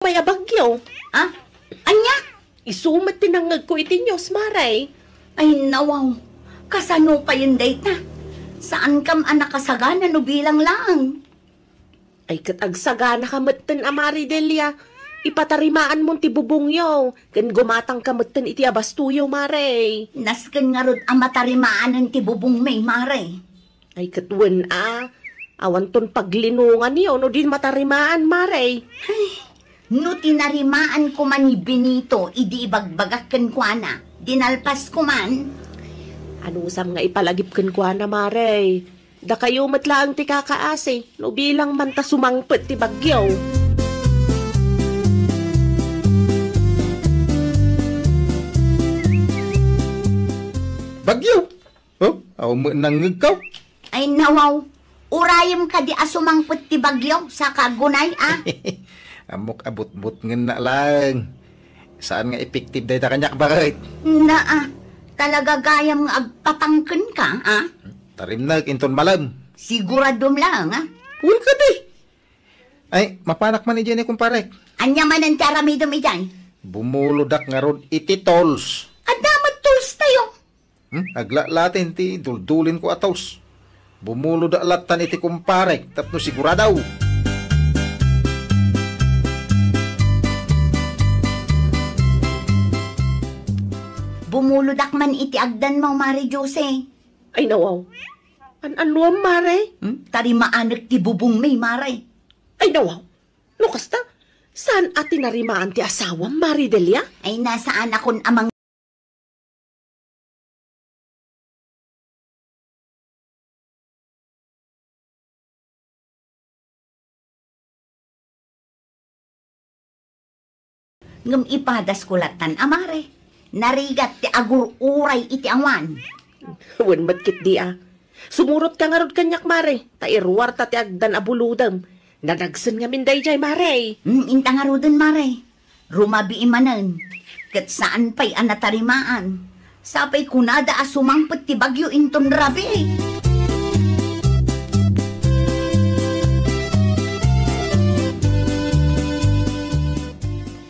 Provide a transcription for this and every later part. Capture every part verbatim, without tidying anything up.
pay a bagyo. Ah? Ania? Isu met ti nangngegko iti news, Mare. Ay, nawaw. Kasano payen dayta? Saankam a nakasagana no bilang laeng? Ay, ket agsaganaka metten a, Mare Delia. Ipatarimaanmon ti bubongyo, ken gumatangka metten iti abastoyo, Mare. Nasken ngarud a matarimaanen ti bubongmi, Mare. Ay, ket wen a, awanton paglinonganyo no di matarimaan, Mare. Ay, no tinarimaan ko man ni Benito, idi ibagbagak kenkuana, dinalpas ko man. Anusam nga ipalagip kenkuana, Mare? Dakayo met laeng ti kakaasi, no bilang man ta sumangpet ti bagyo. Bagyo? Oh, awan met nangngegko. Ay, nawaw. Urayem kadi a sumangpet ti bagyo, saka agunay, a? Ammok a butbutngennak laeng. Saan nga effective dayta kaniak, baket? Naa, talaga gayam nga agpatangkenka, a? Tarimnek inton malem. Siguradom laeng, a? Wen kadi. Ay, mapanak man idiay ni kumparek. Ania manen ti aramidem idiay? Bumulodak ngarud iti tolls. Adda met tolls tayo. Hmm? Aglalatin ti duldulinko a tolls. Bumulodak lattan iti kumparek tapno sigurado. Bumulodak man iti agdanmo, Mare Jose. Ay, nawaw. An-anuam, Mare? Hmm? Tarimaanek ti bubongmi, Mare. Ay, nawaw. No kasta, saan a tinarimaan ti asawam, Mare Delia? Ay, nasaanakon a mang- Ngem ipadasko lattan a, Mare. Narigat ti agur-uray iti awan. Wen met ketdi a. Sumurotka ngarud kaniak, Mare, ta iruarta ti agdan a bulodem. Nadagsen ngamin daydiay, Mare. Hmm, inta ngaruden, Mare. Rumabii manen, ket saan pay a natarimaan. Sapay kunada a sumangpet ti bagyo inton rabii.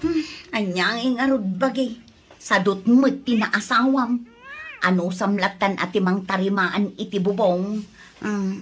Hmm, ania ngay ngarud bagi? Sadut met ti naasawam. Anusam lattan a ti mangtarimaan iti bubong? Hmm,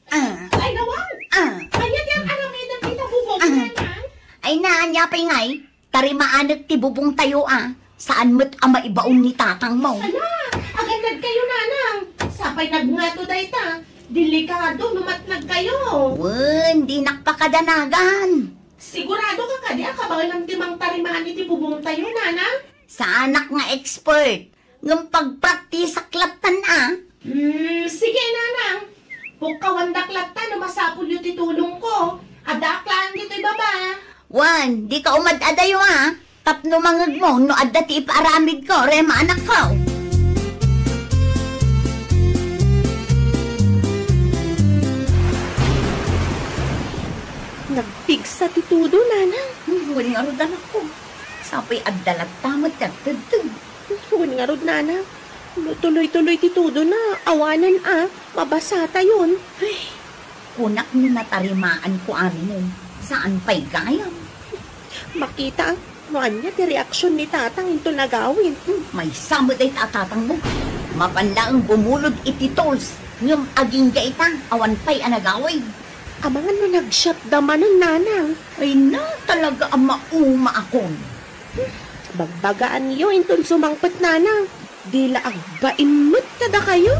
ah. Ay, nawaw! Ah. Ania ti aramidem ita bubong, ah, nanang? Ay, na, ania pay ngay? Tarimaanek ti bubongtayo a. Saan met a maibaon ni tatangmo. Ala, agannadkayo, nanang. Sapay nagngato dayta. Delikado no matnagkayo. Wen, dinak pakadanagan. Siguradoka kadi a kabaelam ti mangtarimaan iti bubongtayo, nanang? Saanak nga expert. Ngem pagpraktisak lattan a. Hmm, sige, nanang. Pukkawandak latta no masapulyo ti tulongko. Addaak laeng ditoy baba. Wen, dika umad-adayo a. Tapno mangegmo no adda ti ipaaramidko, Rema, anakko. Nagpigsa ti tudo, nanang. Hmm, wen ngarud, anakko. Sapay adda latta met ti agtedted. Wen ngarud, nanang, no tuloy-tuloy ti tudona, awanen a, mabasatayon. Ay, kunak no natarimaanko aminen, saan pay gayam. Makita, no ania ti reaksion ni tatang inton agawid. Hmm, maysa met dayta a tatangmo. Mapan laeng bumulod iti tolls, ngem agingga ita, awan pay a nagawid. Amangan no nagsiatda manen, nanang. Ay na, talaga a maumaakon. Bagbagaanyo inton sumangpet, nanang. Di la agbain met kadakayo.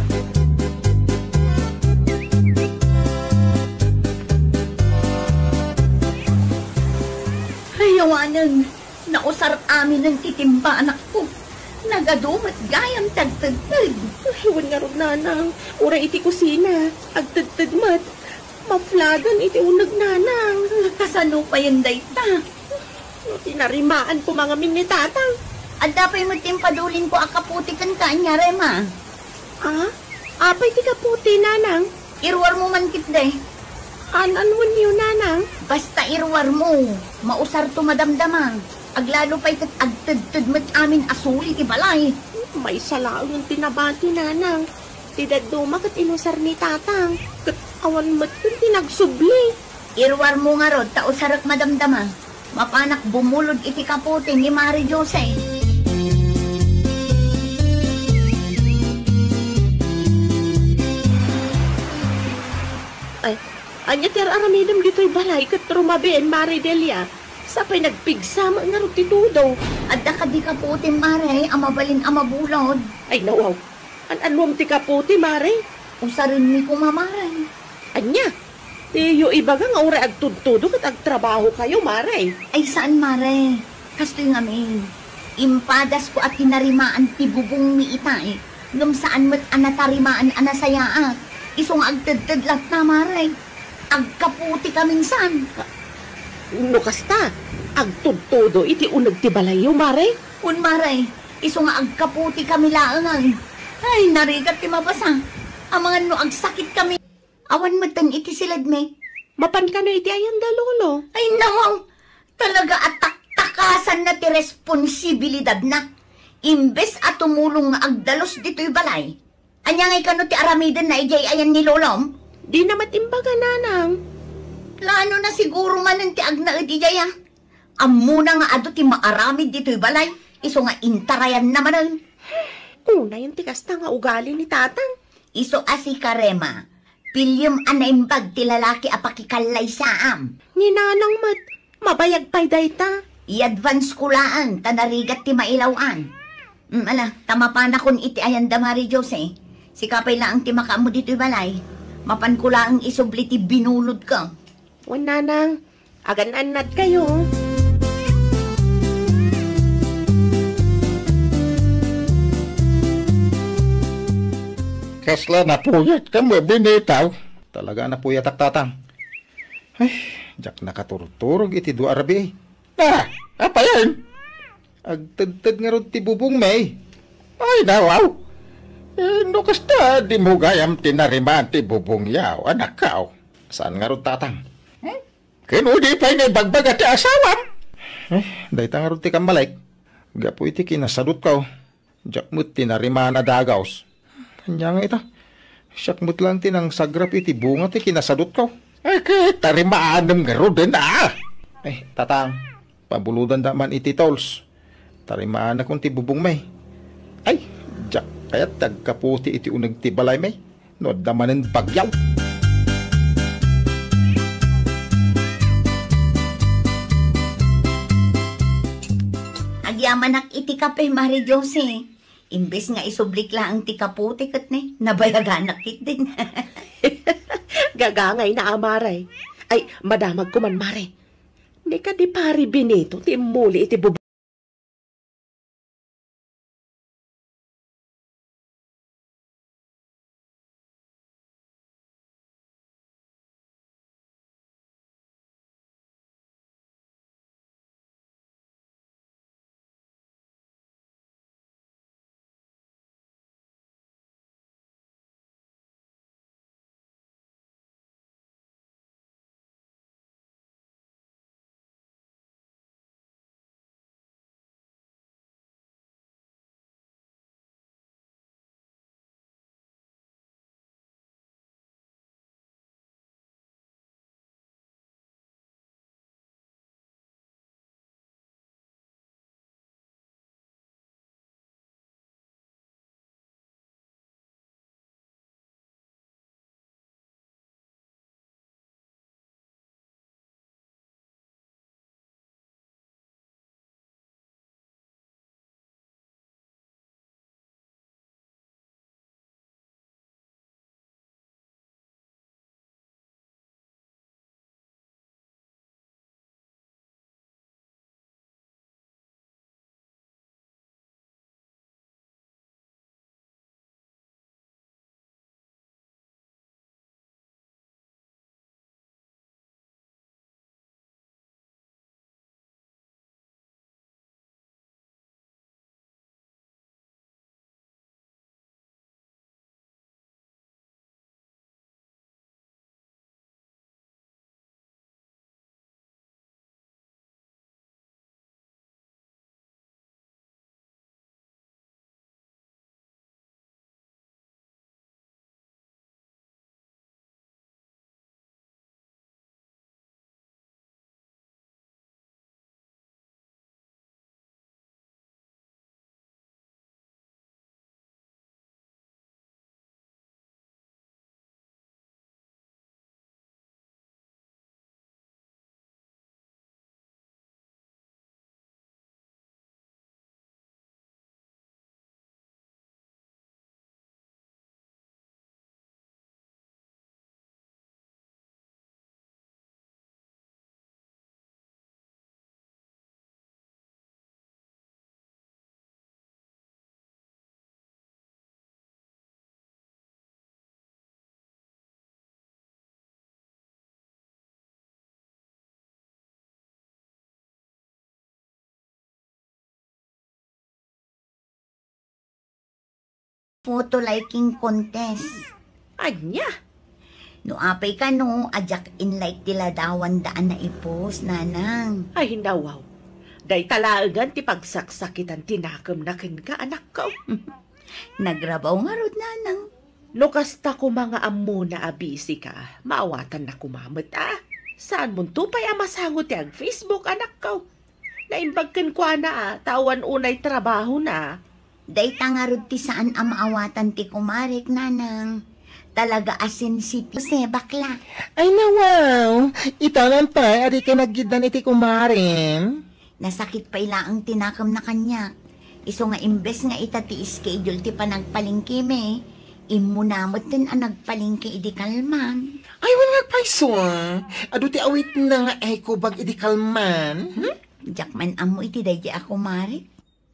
Ay, awanen. Nausar aminen ti timba, anakko. Nagadu met gayam ti agtedted. Ay, wen ngarud, nanang. Uray iti kusina, agtedted met. Maflagan iti uneg, nanang. Kasano payen dayta? No tinarimaan ko mangamin ni tatang. Adda pay met ti impadulinko a kaputi kenka, ania, Rema? Ah? Apay ti kaputi, nanang? Iruarmo man ketdi. An-anuenyo, nanang? Basta iruarmo, mausarto madamdama. Aglalo pay ket agtedted met amin a suli ti balay. Maysa laengen ti nabati, nanang. Ti dadduma ket inusar ni tatang, ket awan met ken ti nagsubli. Iruarmo ngarud ta usarek madamdama. Mapanak bumulod iti kaputi ni Mare Jose. Ay, ania ti ar-aramidem ditoy balay ket rumabien, Mare Delia? Sapay nagpigsa met ngarud ti tudo. Adda kadi kaputim, Mare, a mabalin a mabulod. Ay, nawaw. An-anuam ti kaputi, Mare? Usarenmi koma, Mare. Ania? Diyo ibaga nga uray agtudtudo ket agtrabahokayo, Mare? Ay, saan, Mare. Kastoy ngamin. Impadasko a tinarimaan ti bubongmi itay, ngem saan met a natarimaan a nasayaat. Isu nga agtedted latta, Mare. Agkaputi kaminsan. No kasta, agtudtudo iti uneg ti balayyo, Mare? Un, Mare. Isu nga agkaputi kami laengen. Ay, narigat ti mabasa. Amangan no agsakit kami. Awan metten iti siledmi. Mapan kano iti ayan da, Lolo? Ay, nawaw! Talaga a taktakasanna ti responsibilidadna. Imbes a tumulong nga agdalus ditoy balay. Ania ngay kano ti aramidenna idiay ayan ni Lolom? Dina met imbaga, Nanang. Plano na siguro manen ti agnaed idiay, a. Ammona nga adu ti maaramid ditoy balay, isu nga intarayanna manen. Unayen ti kasta nga ugali ni Tatang. Isu a sika, Rema, piliem a naimbag ti lalaki a pakikallaysaam. Ni Nanang met, mabayag pay dayta. I-advance ko laeng ta narigat ti mailaw-an. Mm, ala, ta mapanakon iti ayan da Mare Jose. Sika pay laeng ti makaammo ditoy balay. Mapanko laeng isubli ti binulodko. Wen, Nanang, agan-annadkayo. Kasla napuyatkam, Benito? Talaga a napuyatak, Tatang. Ay, diak nakaturturog iti dua a rabii. Ah, apayen? Agtedted ngarud ti bubongmi. Ay, nawaw. Eh, no kasta, dimo gayam tinarimaan ti bubongyo, anakko. Saan ngarud, Tatang? Hmm? Ken udi pay naibagbaga ti asawam? Eh, dayta ngarud ti kammalek. Gapu iti kinasadutko, diak met tinarimaan a dagaws. Ania nga ita? Siak met laeng ti nangsagrap iti bunga ti kinasadutko. Eh, ket tarimaanem ngaruden, a? Eh, Tatang, pabulodanda man iti tolls. Tarimaanakon ti bubongmi. Ay, diak kayat ti agkaputi iti uneg ti balaymi no adda manen bagyo. Agyamanak iti kape, Mare Jose. Imbes nga isublik laeng ti kaputi ket ne, nabayaganak ketdin. Gagangayna a, Mare. Ay, madamagko man, Mare. Ni kadi Pari Benito ti immuli iti bubong. photo liking contest. Ania? No apay kano, a diak in-like ti ladawanda a naipost, nanang. Ay, nawaw. Dayta laengen ti pagsaksakitan ti nakemna kenka, anakko. Nagrabaw ngarud, nanang. No kasta koma nga ammona a busy ka, maawatanna koma met a. Saanmonto pay a masango ti ag-Facebook, anakko. Naimbag kenkuana a, ta awan unay trabahona. Dayta ngarud ti saan a maawatan ti kumarek, nanang. Talaga a sensitive. Jose, bakla. Ay, nawaw! Itanan pay a dika naggiddan iti kumarem. Nasakit pay laeng ti nakemna kaniak. Isu nga imbes nga ita ti schedule ti panagpalengkemi, immuna metten a nagpalengke idi kalman. Ay, wen nga agpayso, ah. Adu ti awitna nga eco bag idi kalman. Hmm? Diak man ammo iti daydi a kumarek.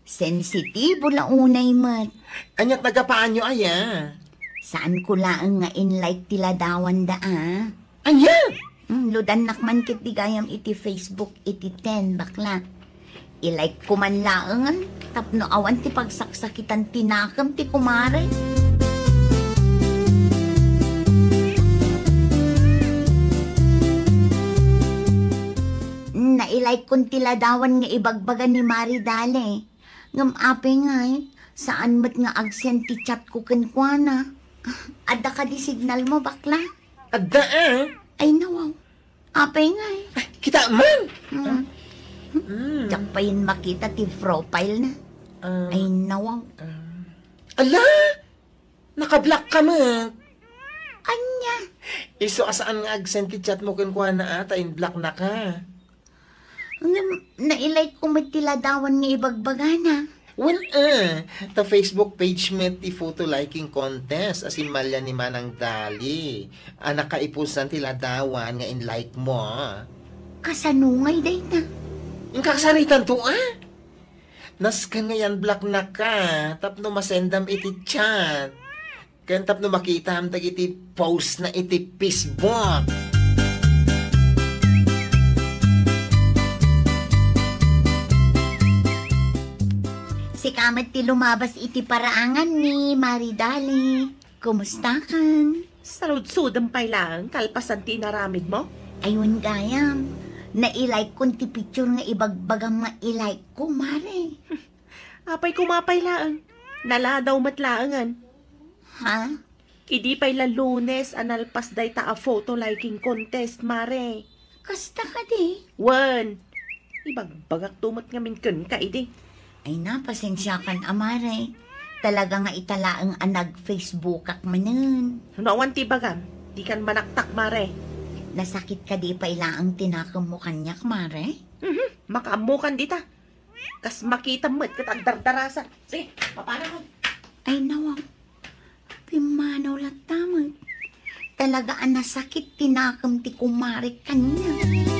Sensitibo la unay met. Aniat nagapaanyo aya? Saanko laeng nga in-like ti ladawanda, a. Ania? Hmm, ludannak man ketdi gayam iti Facebook iti ten, bakla. I-like ko man laengen tapno awan ti pagsaksakitan ti nakem ti kumare. Nai-like kon ti ladawan nga ibagbaga ni Mari Dale. Ngem apay ngay, saan met nga ag-send ti chat ko kenkuana? Adda kadi signal mo, bakla? Adda, ah. Ay, nawaw. Apay ngay? Ay, kita man. Hmm. Hmm. Diak payen makita ti profile na. Um, Ay, nawaw. Um, ala! Naka-block ka met. Ania? Isu a saan nga ag-send ti chat mo kenkuana, a, ta in-block na ka. Ngem, nai-like ko met ti ladawan nga ibagbagana. Wen, eh, ta Facebook page met ti photo liking contest a simmalya ni Manang Dali a nakaipusan ti ladawan nga in-like mo. Kasano ngay dayta? Inkakasaritan to, ah? Nasken nga yan-block na ka tapno masendam iti chat. Ken tapno makitam dagiti post na iti Facebook. Sika met ti lumabas iti paraangan ni Mari Dali. Kumustakan? Saludsodem pay laeng kalpasan ti inaramid mo? Ay, wen gayam. Nai-like kon ti picture nga ibagbagam nga i-like ko, Mare. Apay koma pay laeng? Naladaw met laengen. Ha? Idi pay la Lunes a nalpas dayta a photo liking contest, Mare. Kasta kadi? Wen. Ibagbagakto met ngamin kenka idi. Ay na, pasensiakan a, Mare. Talaga nga ita laeng a nag-Facebookak manen. No awan ti ibagam, dikan manaktak, Mare. Nasakit kadi pay laeng ti nakemmo kaniak, Mare? Mhm. Makaammokan dita. Kas makitam met ket agdardarasa. Sige, papanakon. Ay, nawaw. Pimmanaw latta met. Talaga a nasakit ti nakem ti kumarek kaniak.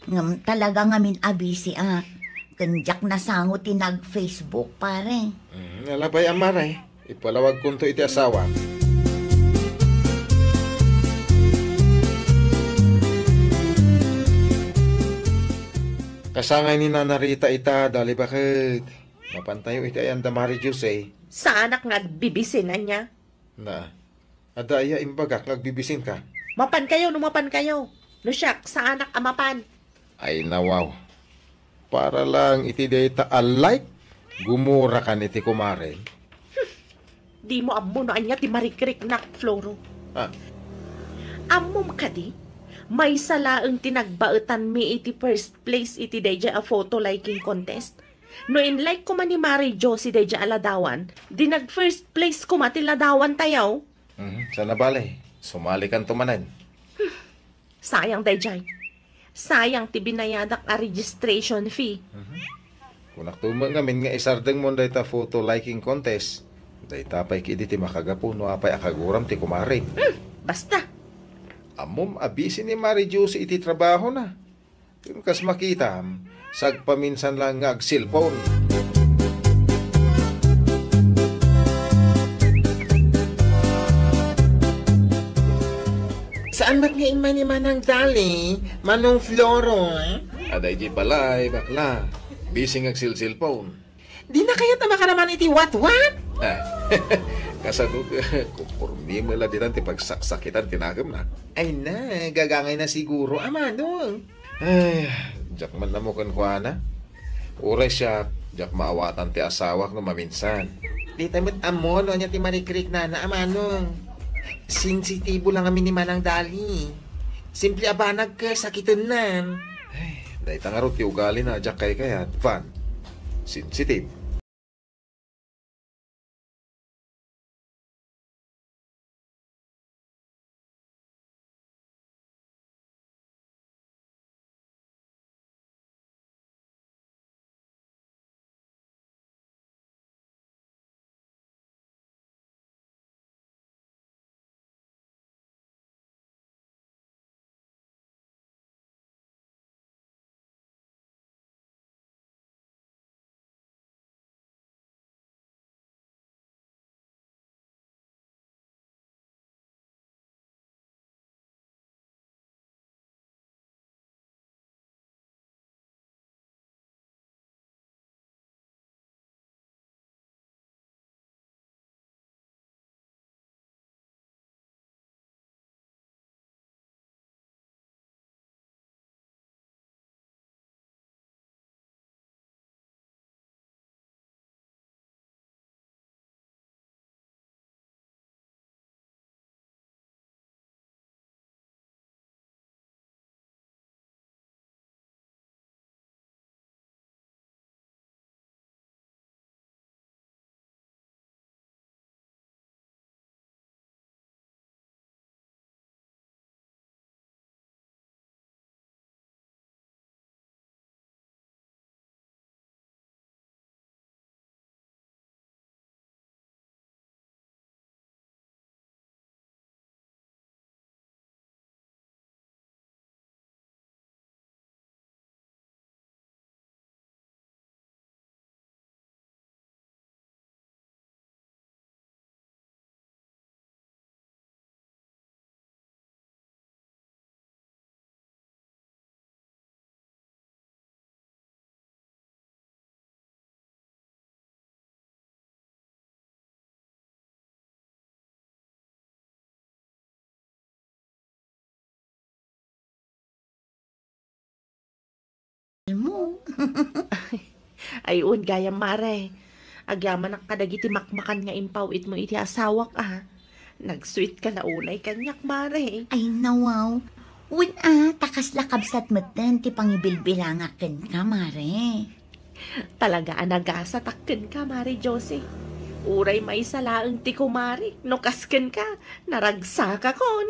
Ngem talaga ngamin a busy ak. Ken diak nasango ti nag-Facebook, pare. Mm, ala pay a, Mare. Ipalawagkonto iti asawa. Kasangay ni Nana Rita ita, Dali, baket. Mapantayo iti ayan da Mari Jose. Saanak nga agbibisin ania? Na, adda aya imbagak nga agbibisinka? Mapankayo no mapankayo. No siak, saanak a mapan. Ay, nawaw. Para lang iti dayta a like, gumurakan iti kumare. Dimo ammo no ania ti marikriknak, Floro. Ah. Ammom kadi? Maysa laeng ti nagbaetanmi iti first place iti daydiay a photo liking contest. No in-like koma ni Mari Josie daydiay a ladawan, di nag-first place koma ti ladawantayo. Mhm, saan a bale, sumalikanto manen. Sayang daydiay. Sayang ti binayadak a registration fee. Mhm. Kunakto met ngamin nga isardengmon dayta photo liking contest. Dayta pay ketdi ti makagapu no apay a kaguram ti kumarim. Hmm, basta. Ammom a busy ni Mari Josie iti trabahona. Ken kas makitam, sagpaminsan laeng nga agselpon. Saan met nga immay ni Manang Dali, Manong Floro? Adda idiay balay, bakla. Busy nga agselselpon. Dina kayat a makaraman iti watwat? Ah, kasano, kumpormi met la ditan ti pagsaksakitan ti nakemna. Ay na, gagangayna siguro, a manong. Ay, diak man ammo kenkuana. Uray siak, diak maawatan ti asawak no maminsan. Dita met ammo no ania ti mariknana, a manong. Sensitibo la ngamin ni Manang Dali. Simple a banag ket sakitennan. Ay, dayta ngarud ti ugalina a diak kaykayat, Van. Sensitive. Mo. Ay, un, gayam, mare. Agyamanak kadagiti makmakan nga impaw-itmo iti asawak, a. Nag-sweet ka la unay kaniak, mare. Ay, nawaw. Wen, a, ta kasla kabsat metten ti pangibilbilangak kenka, mare. Talaga a nagasatak kenka, Mare Josie. Uray maysa laeng ti kumarik, no kas kenka, naragsakakon.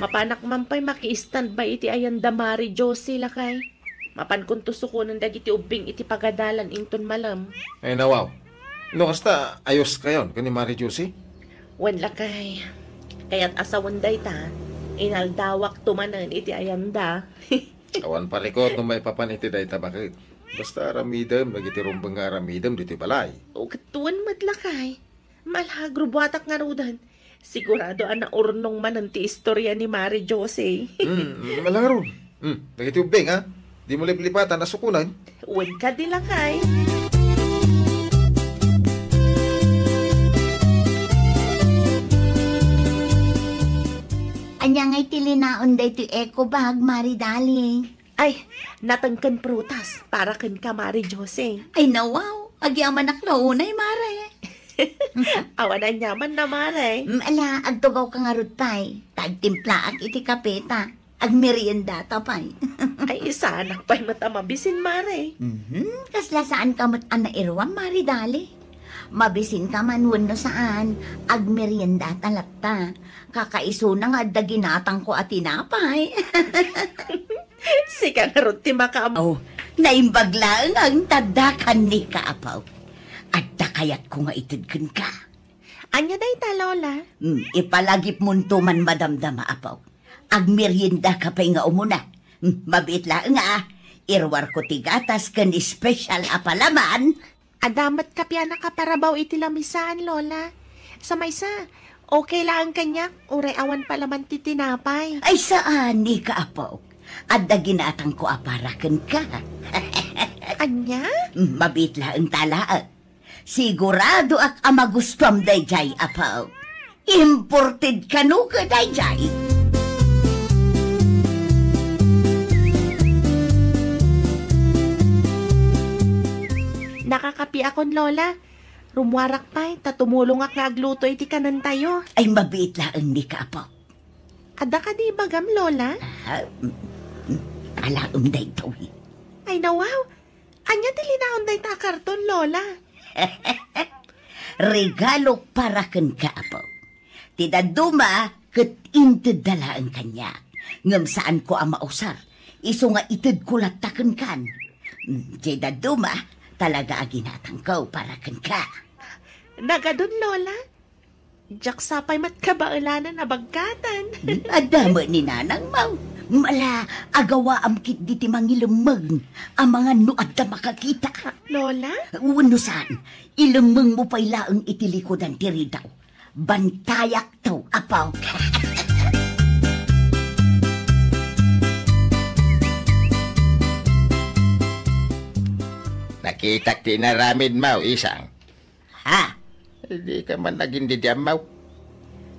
Mapanak man pay maki-standby iti ayanda, Mare Josie, lakay. Mapankonto sukonen dagiti ubbing iti pagadalan inton malem. Ay, nawaw. No kasta, ayoskayon ken ni Mare Josie? Wen, lakay. Kayat a sawen dayta, inaldawakto manen iti ayanda. Awan parikut no maipapan iti dayta baket. Basta aramidem dagiti rumbeng nga aramidem ditoy balay. O, ket wen met, lakay. Malagro buatak ngaruden. Sigurado a naurnong manen ti istoria ni Mare Josie. Hmm, mm, malangaron. Hmm, dagiti ubbing, ha? Dimo liplipatan a sukonen. Wen kadi, lakay. Ania ngay ti linaon daytoy eco bag, Mare Dali? Ay, nateng ken prutas para kenka, Mare Josie. Ay, nawaw. Agyamanak la unay, Mare. Awan aniamanna, Mare. Mm, ala, agtugawka ngarud pay. Ta agtimplaak iti kape ta agmeriendata pay. Ay, saanak pay met a mabisin, Mare. Mhm, kasla saanka met a nairuam, Mare Dali. Mabisinka man wenno saan, agmeriendata latta. Kakaisuna nga adda ginatangko a tinapay. Sika ngarud ti makaam- Oh, naimbag laeng a intaddaka, Nika, apo. Adda kayatko nga ited kenka. Ania dayta, Lola? Hmm, ipalagipmonto man madamdama, apo. Agmeriendaka pay nga umuna. Hmm, mabiit laeng a. Iruarko ti gatas ken espesyal a palaman. Adda met kape a nakaparabaw iti lamisaan, Lola. Sa maysa, okay laeng kaniak, uray awan palaman ti tinapay. Ay, saan, Nika, apo. Adda ginatangko a para kenka. Ania? Mabiit laeng ta laeng. Siguradoak a magustuam daydiay, apo. Imported kano ka daydiay? Nakakapiakon, Lola. Rumuarak pay, ta tumulongak nga agluto iti kanentayo. Ay, mabiit laeng, Nika, apo. Adda kadi ibagam, Lola? Ah, mm, mm, alaem daytoy. Ay, nawaw. Ania ti linaon dayta a karton, Lola? Regalo para kenka, apo. Ti dadduma ket intedda laeng kaniak. Ngem saanko a mausar, isu nga itedko latta kenkan. Mm, ti dadduma, talaga a ginatangko para kenka. Nagadun, Lola? Diak sapay met kabaelanan a bagkatan. Hmm, adda met ni nanangmo. Mala, agawaam ketdi ti mangilemmeng. Amangan no adda makakita. Lola? Wenno saan, ilemmengmo pay laeng iti likudan ti ridaw. Bantayakto, apo. Nakitak ti inaramidmo, Isang. Ha? Dika man agindidi ammo.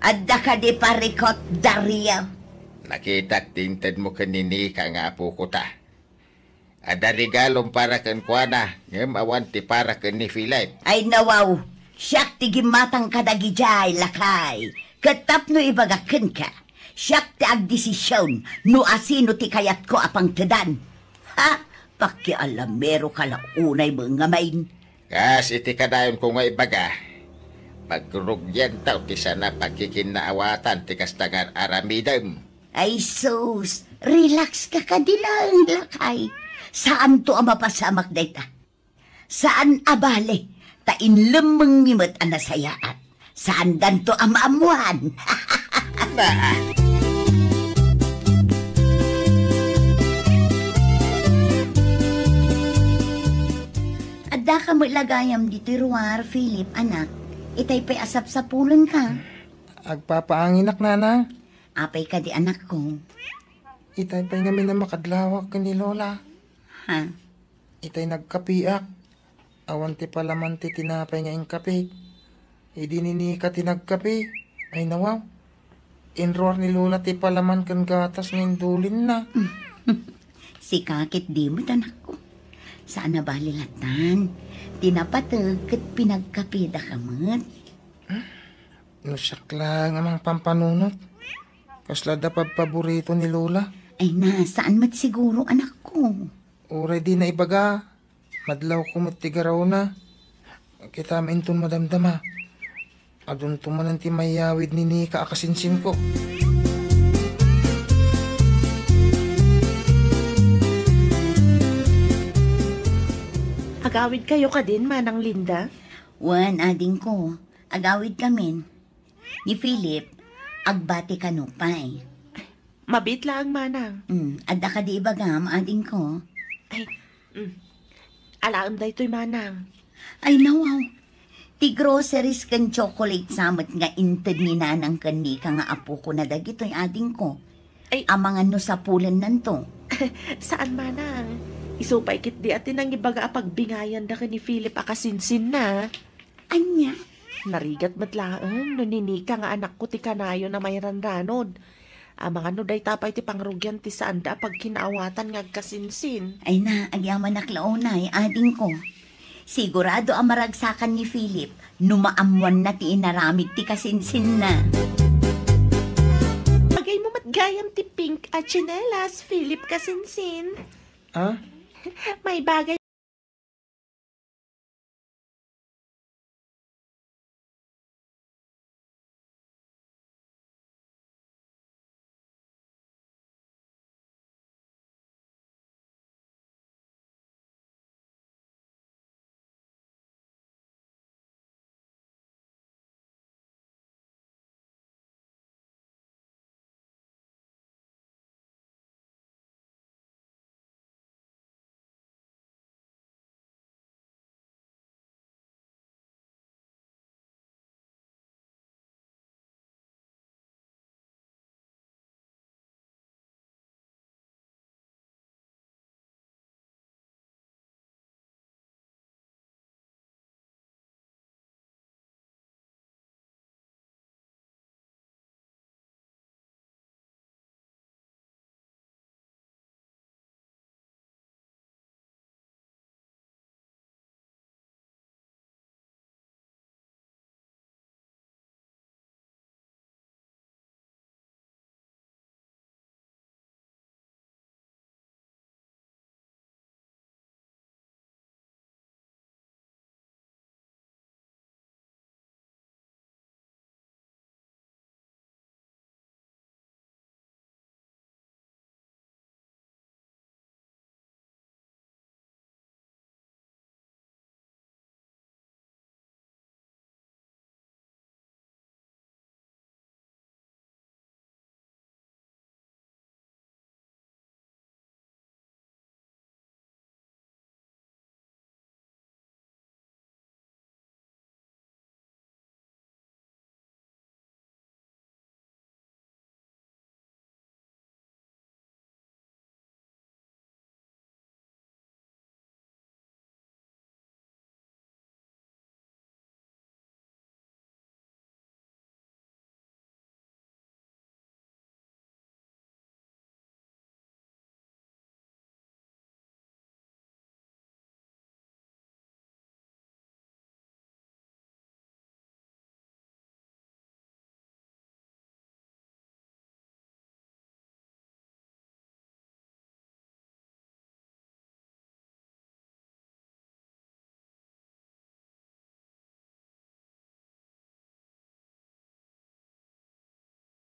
Adda kadi parikot, Dario? Nakitak ti intedmo ken ni Nika nga apoko ta. Adda regalom para kenkuana, ngem awan ti para ken ni Philip. Ay, nawaw, siak ti gimmatang kadagidiay, lakay. Ket tapno ibagak kenka, siak ti agdesision no asino ti kayatko a pangtedan. Ha? Pakialameroka la unay met ngamin. Kas iti kadayonko nga ibaga, pagrugianto ti saan a pagkikinnaawatan ti kasta nga ar-aramidem. Ay sus, relax ka kadi laeng, lakay. Saanto a mapasamak dayta. Saan a bale, ta inlemmengmi met a nasayaat. Saandanto a maammoan. Addaka met la gayam ditoy ruar, Philip, anak. Itay pay a sapsapulenka. Agpapaanginak, nanang. Apay kadi, anakko? Itay pay ngamin a makadlawak ken ni Lola. Ha? Itay nagkapiak. Awan ti palaman ti tinapay nga inkapik. Idi ni Nika ti nagkape, ay nawaw. Inruar ni Lola ti palaman ken gatas nga indulinna. Sika ket di met, anakko. Saan a bale latan. Ti napateg ket pinagkapedaka met. No siak laeng a mangpampanunot, kasla da pabpaborito ni Lola. Ay na, saan met siguro, anakko? Uray di naibaga, madlawko met ti garawna. Kitam inton madamdama. Adunto manen ti mayawid ni Nika a kasinsinko. Agawidkayo kadin, Manang Linda? Wen, adingko. Agawidkamin. Ni Philip, agbati kano pay. Mabiit laeng, manang. Mm, adda kadi ibagam, adingko? Ay, mm. Alaem daytoy, manang. Ay, nawaw. Ti groceries ken chocolate sa met nga inted ni nanang ken Nika nga apokona dagitoy, adingko. Ay. Amangan no sapulennanto. Saan, manang. Isu pay ketdi a ti nangibaga a pagbingayanda ken ni Philip a kasinsinna. Ania? Narigat met laeng no ni Nika nga anakko ti kanayon a mairanranod. Amangan no dayta pay ti pangrugian ti saanda a pagkinaawatan nga agkasinsin. Ay na, agyamanak la unay, adingko. Sigurado a maragsakan ni Philip no maammoanna ti inaramid ti kasinsinna. Bagay mo met gayam ti pink a tsinelas, Philip kasinsin. Ah? May bagay.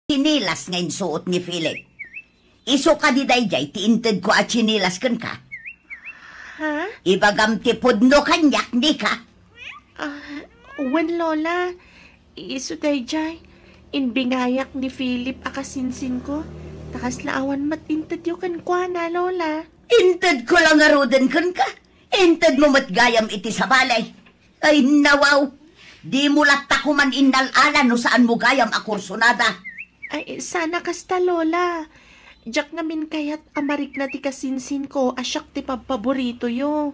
Tsinelas nga insuot ni Philip. Isu kadi daydiay ti intedko a tsinelas kenka? Ha? Ibagam ti pudno kaniak, Nika. Ah, wen, Lola. Isu daydiay, imbingayak ni Philip a kasinsinko, ta kasla awan met intedyo kenkuana, Lola. Intedko la ngaruden kenka. Intedmo met gayam iti sabali. Ay, nawaw! Dimo latta koman innal-ala no saanmo gayam a kursunada. Ay, saan a kasta, Lola. Diak ngamin kayat a marikna ti kasinsinko a siak ti pabpaboritoyo.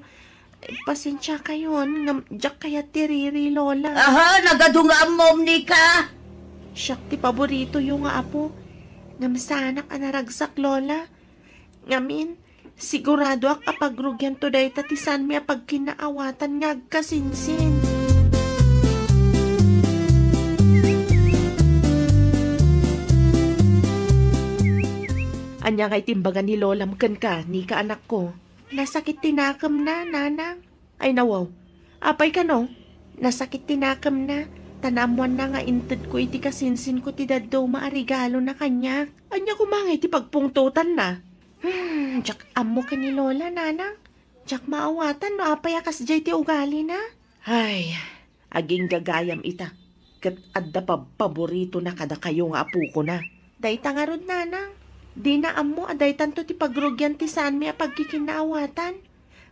Pasensiakayon, ngem diak kayat ti riri, Lola. Aha, nagadu nga ammom, Nika. Siak ti paboritoyo nga apo. Ngem saanak a naragsak, Lola. Ngamin, siguradoak a pagrugianto dayta ti saanmi a pagkinnaawatan nga agkasinsin. Ania ngay ti imbaga ni Lolam kenka, Nika, anakko? Nasakit ti nakemna, Nanang. Ay, nawaw. Apay kano? Nasakit ti nakemna, ta naammoanna nga intedko iti kasinsinko ti dadduma a regalona kaniak. Ania koma ngay ti pagpungtotanna? Hmm, diak ammo ken ni Lola, Nanang. Diak maawatan no apay a kasdiay ti ugalina. Ay, aginggagayam ita, ket adda pabpaboritona kadakayo nga apokona. Dayta ngarud, Nanang. Dina ammo a daytanto ti pagrugian ti saanmi a pagkikinnaawatan.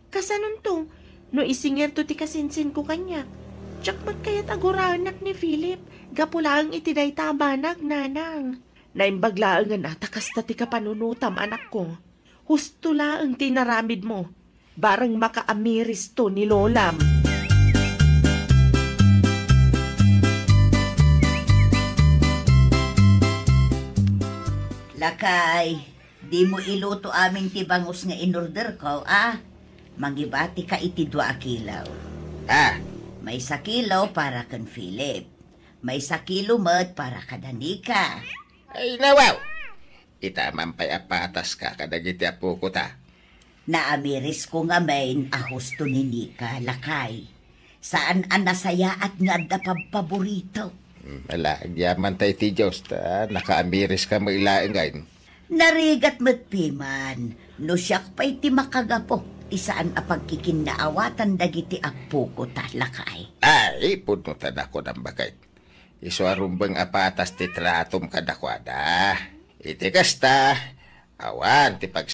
Kasanonto, no isingirto ti kasinsinko kaniak? Diak met kayat a guraennak ni Philip, gapu laeng iti dayta a banag, Nanang. Naimbag laengen a ta kasta ti kapanunotam, anakko. Husto laeng ti inaramidmo. Bareng makaamiristo ni Lolam. Lakay, dimo iluto amin ti bangus nga inorderko, a? Mangibatika iti dua a kilaw. Ah, maysa kilo para ken Philip. Maysa kilo met para kada Nika. Ay, nawaw! Ita man pay a pataska kadagiti apokota. Naamirisko ngamin a husto ni Nika, lakay. Saan a nasayaat nga adda pabpaborito. Hmm, ala, agyaman ta iti Dios, ta nakaamiriska met laeng ngamin. Narigat met piman, no siak pay ti makagapu ti saan a pagkikinnaawatan dagiti apokota, lakay. Ay, pudno ta nakunam, baket. Isu a rumbeng a patas ti tratom kadakuada. Iti kasta, awan ti pag